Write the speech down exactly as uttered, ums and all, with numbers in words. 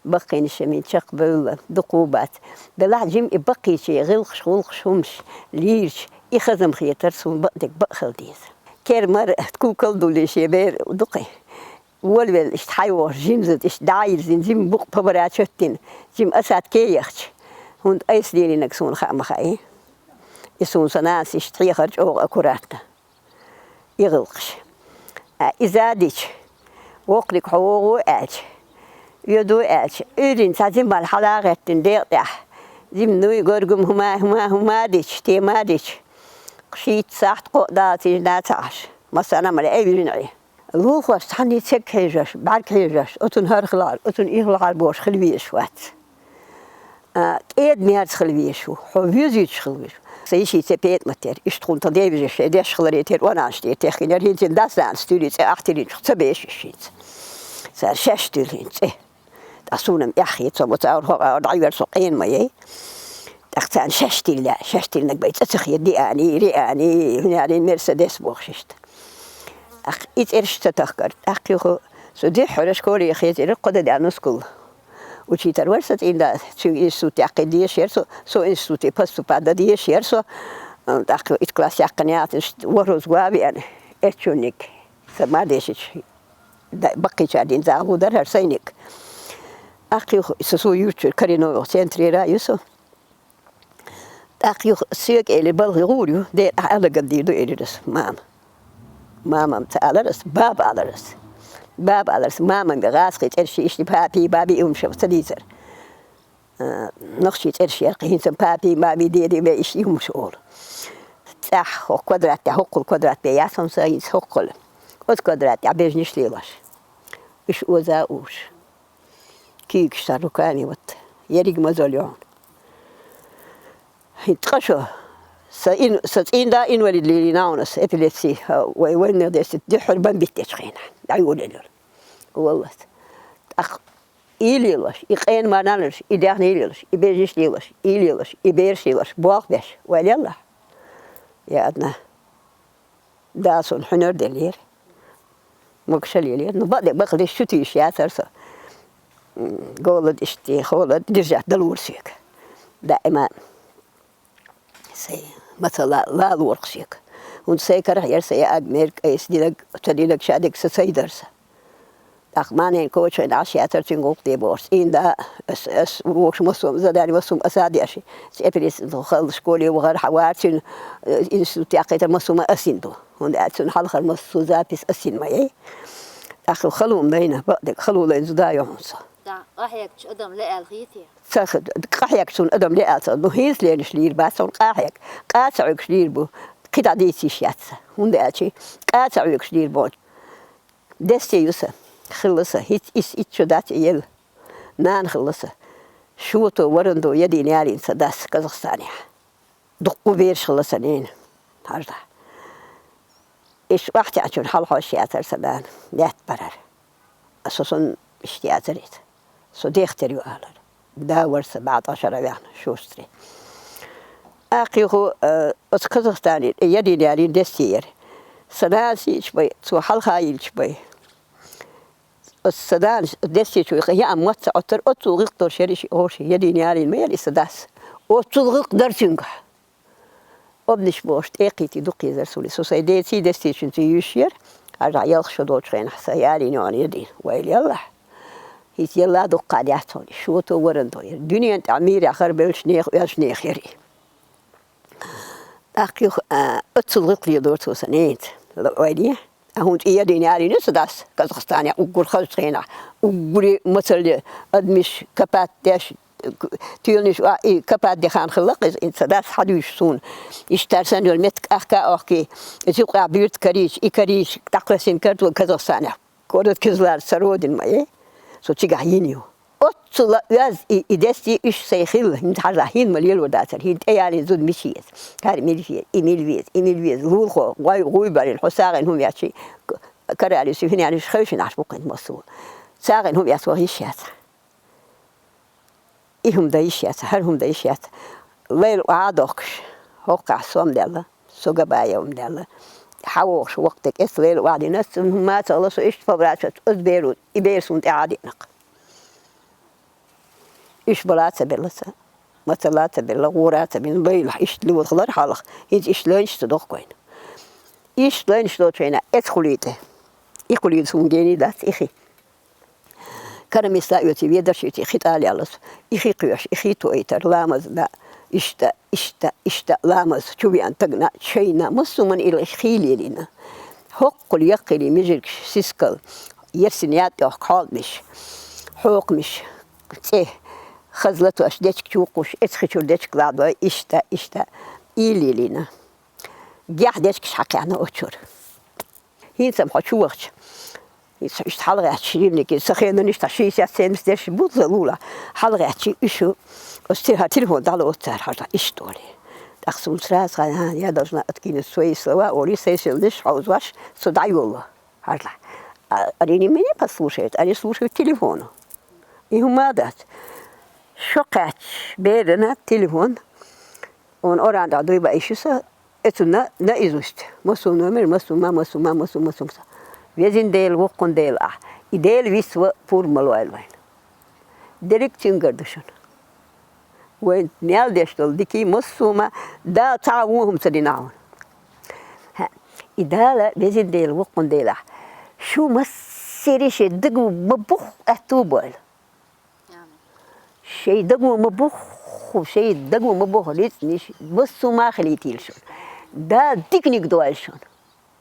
Баккхийчоа мин чакхбевлла, дукха бац. Делахь жима и баккхийчоа гӀиллакхаш, гӀулакхаш, хӀумаш лийрча, и хазам хетар суна бакъдерг бакъ хила деза. Кер-мар, кукал дуллий шен бер ду-кх. Волавелла иштта хьайогӀуш, жимза иштта дӀайирзина, жима букъ побарачоттина, жима асад кеяхча, хӀунда айса лелийнарг суна хаа ма хаьий. И суна сан нанас иштта хьехар чӀогӀа аккуратно. И гӀиллакхаш. А, иза дича, воккханиг хьо вогӀу аьлча, оьду аьлча, уьйрин цхьа жима мала хьала а гӀеттина декъа тӀехь, жима нуй, горгум хӀума, хӀума, хӀума дича, тема дича, шийтта сахьт кхоъ даллалц нана ца Ӏаш, массарна а ма лаьа вижина Ӏе. Лулахошца цхьанне церг хьежош, бӀарг хьежош, оцунна хӀара хилахьара, оцунна и хилахьара бохуш хила везаш вац. А, кӀеда-мерза хила везаш ву, хьо везуьйтуш хила везаш ву. Сан йишица ПетӀамат яра, иштта хӀунда тхан девижа шайн деш хиларе тера, вананаш тӀера техкина яра, хӀинца дас-нанас туьллий цӀе ахь тиллинчух ца беш уьш хӀинца. Цара шаьш туьллина цӀе. ТӀаккха суна-м эхь хета, со ма цхьа ур хьо дӀайоьр, со къена ма яй. ТӀаккха царна шаьш тилла, шаьш тиллинарг бен цӀа ца хета, Диани, Риани, хӀуьнарин Мерседес бохуш иштта. ТӀаккха и цӀераш ца тахкара, тӀаккха юха со дуьххьара школе хецира, кхо де даьлла нускал. Учитель вара сан цӀийнда, цуьнга институт яккхий дезаш яра со, со институте поступать дан дезаш яра со. ТӀаккха итт класс яьккхина яхаш, ворхӀазза го а веана, эццунниг, сан мадешича, да-, баккхийчара дина загӀа дара хӀара сайниг. ТӀаккха юха со, со юьртачу Кореновых центрера ю со. ТӀаккха юха соьга элира, балхе гӀур ю, дера ахь аьлларг дийр ду, элира ас, мама. Мамам ца алар ас, баба алар ас. Баба алар ас, мамам бен гӀазкхий цӀераш иштта папи, баби и хӀумаш ца дийцар. А, нохчий цӀераш яра-кх, хӀинца папи, баби, деди бен иштта и хӀумаш олу. ЦӀахь хӀокху квадрат тӀехь, хӀоккхул квадрат бен яц хьуна сан хӀинца хӀоккхул. Оцу квадрат тӀехь бежнаш лелош. Уьш оза а уьш. Куьйгаш цхьа руками вот. Ерриг мозоль ю хьуна. ХӀинца ткъа шо. Сан ин-, сан цӀийнда инвалид лелийна хьуна ас, эпилепси, а, вай вайнах дерсит дуьххьара бомбит дечу хенахь. ДӀайолаелира. Валлас. ТӀаккха и лелош, и къена марнан лелош, и даьхни лелош, и бежнаш лелош, и лелош, и бераш лелош, болх беш, вай леллахь. Я одна. Дала суна хьуьнар деллера. Могуш а лелера. Ну, бакъдерг бакъдерг шу тийша яцара со. М, голод, иштта, холод держать далора соьга. Даима сайн маца ла-, лалора-кх соьга. ХӀунда сайн карахь яра сан яаг, мерг, айса динарг, ца динарг, шадерг сан сай дара сан. ТӀаккха мамин коча хьайна Ӏаш яцара цуьнга гӀуллакх де бохуш. ЦӀийнда ас, ас воккхуш массо а задани, массо а аса а деш. Цепелис халла школе вахара, хьан вара цуьнан, э, институт яккхийтар массо а ма асин ду. ХӀунда аьлча цунна хьалхара массо а запись асин ма яй. ТӀаккха хало ма дайна, бакъдерг хало лайна зуда ю хьуна со. Да, къахьегчу адам ле аьлла хийтий? Ца х-, къахьегчу суна адам ле аьлла ца. Ну, хӀинца лернаш лийр бац хьуна къахьег. Къа ца Ӏуьгуш лийр бу. КхидӀа дийца йиш яц. ХӀунда аьлча къа ца Ӏуьгуш лийр бу. Десте ю сан, хилла сан, хӀиц-, ис итт шо дац и елла. Нана хилла сан. Шото, варандо ядийна ялийна сан дас Казахстанехь. Дуккха бераш хилла сан ненан, хьажа. Иштта охьатаьӀначунна хьалхьожуш яцара сан нана, лаьтта барар. Со, сан иштта яцара иза. Со дехтар ю алар. Да вара сан бӀе ткъа шарахь ваьхна, шустри. ТӀаккха юха, э, оцу Казахстане ядийна ялийна десте яра. Сан нанас йиъча бен, цо хьалха йиллача бен. Оцу сан нанас десте чу яа мотт ца Ӏоттар, оццул гӀиллакх долуш яра и шиъ гӀовши, ядийна ялийна ма яра и сан дас. Оццул гӀиллакх дара цуьнгахь. Обнаш бохуш тӀекхийтий дукха езара суна. Со сайн деций, дестечуьнций юьйш яра. Хьажахь, ялх шо долчу хенахь сан ялийна йоӀана ядийна. Вай леллахь. ХӀинца елла а дуккха а дац хьуна. Шото, варандо яра. Дуьненан тӀехь мийрехь хӀара беллачу нехан, оьзачу нехан яра и. ТӀаккха юха, а, оццул гӀиллакх леладора цо сан ненца. Ла-, вай де? Ахьа хӀунда и ядийна ялийна ю сан дас Казахстанехь уггар хазачу хенахь, уггаре мацалле адамаш капат деш, к-, тоьланаш а, и капат де хан хилла-кх иза, и сан дас хьадуьйшу суна. Иштта цара санна йолу меттиг ахка а охкий, иза юкъахь буьрта карийча, и карийча, дӀакхоьссина кара цо Казахстанехь. Город Кызлар сан родина ма яй, со цигахь йина ю. Оццул а оьзда и, и дестий уьш сайн хилла, хӀинца хьажахь, хӀинца ма лелор дацара, хӀинца тӀеялийна зуда мича еза? ХӀара мила веза, и мила веза, и мила веза, лулахо, гӀой, гӀуй барина, хьо сагӀина хӀума яц ши, к-, каралуьйсу, хӀинца уьш хевшина Ӏаш бу-кх хӀинца массо а. СагӀина хӀума яц, ваха йиш яц. И хӀума дан йиш яц, хӀара хӀума дан йиш яц. Лайла охьа а дохкуш, хӀокхахь со-м даьлла, со Габаевна даьлла. Хьан вохуш воккха дерг эцна Лайла охьа дина, ас цунна хӀумма а ца хилла, со иштта побрачоц, оцу беро, и бер суна тӀаьхьа а диъна-кх. Уьш бала ца белла ца, мацалла ца белла, гӀора ца бина, лайлахь, иштта луьйла хилар хьалха. ХӀинца иштта лайнаш ца дохку вайна. Иштта лайнаш долчу хенахь эцхуьлий тӀе, и хуьлий суна гений дац, и хи. Карамиста оьций, ведарш оьций, хи тӀалаяллалц, и хи кхоьхьуш, и хи тоуьйтур, ламаз дан, иштта, иштта, иштта, ламаз чу веана тагна, чайна, массо а хӀуманна и хи лелийна. ХӀоккхул яккхий мижаргаш, сискал, ерсина ятӀехь кхьолдмиш, хьокхамаш, цӀе, хаза латош дечка чу кхуш, эцхи чуьра дечка ладой, иштта, иштта, и лелийна. Гехь дечкаш хьакхаьхьна оцу чуьра. ХӀинца-м хьо чу вахча, иштта хьалагӀаьттича, жимники, сан хенан иштта шестьдесят-семьдесят деш бу ца лула, хьалагӀаьттича, уьш оцу тӀера телефон дӀалоцу цара, хьажа, иштта олий. ТӀаккха суна сразу хаьа, я должна откинуть свои слова, олий, сайн сийланаш хьовзош, со дӀайолло, хьажа. А они меня послушают, они слушают телефону. И хӀума дац. Шо кхаьчча, берана телефон, он оран дӀа дуй баьлча со, эцунна наизусть. Массо номер, массо ма, массо ма, массо, массо ма. Везин Дела, воккхун Дела ахь. И Дела вист ва пурба ма лойла вайна. Дерриг цуьнгара ду шуна. Вайн мел деш долу дикий массо ма, Дала цхьа а вон хӀума ца дина хьуна. ХӀаъ, и Дала, везин Дела, воккхун Дела ахь. Шу массери шен даго ма бухху аьтту бойла. Шайн даго ма бухху, шайн даго ма бухху рицкъанаш, массо а ма хилийтийла шуна. Дала диканиг дойла шуна.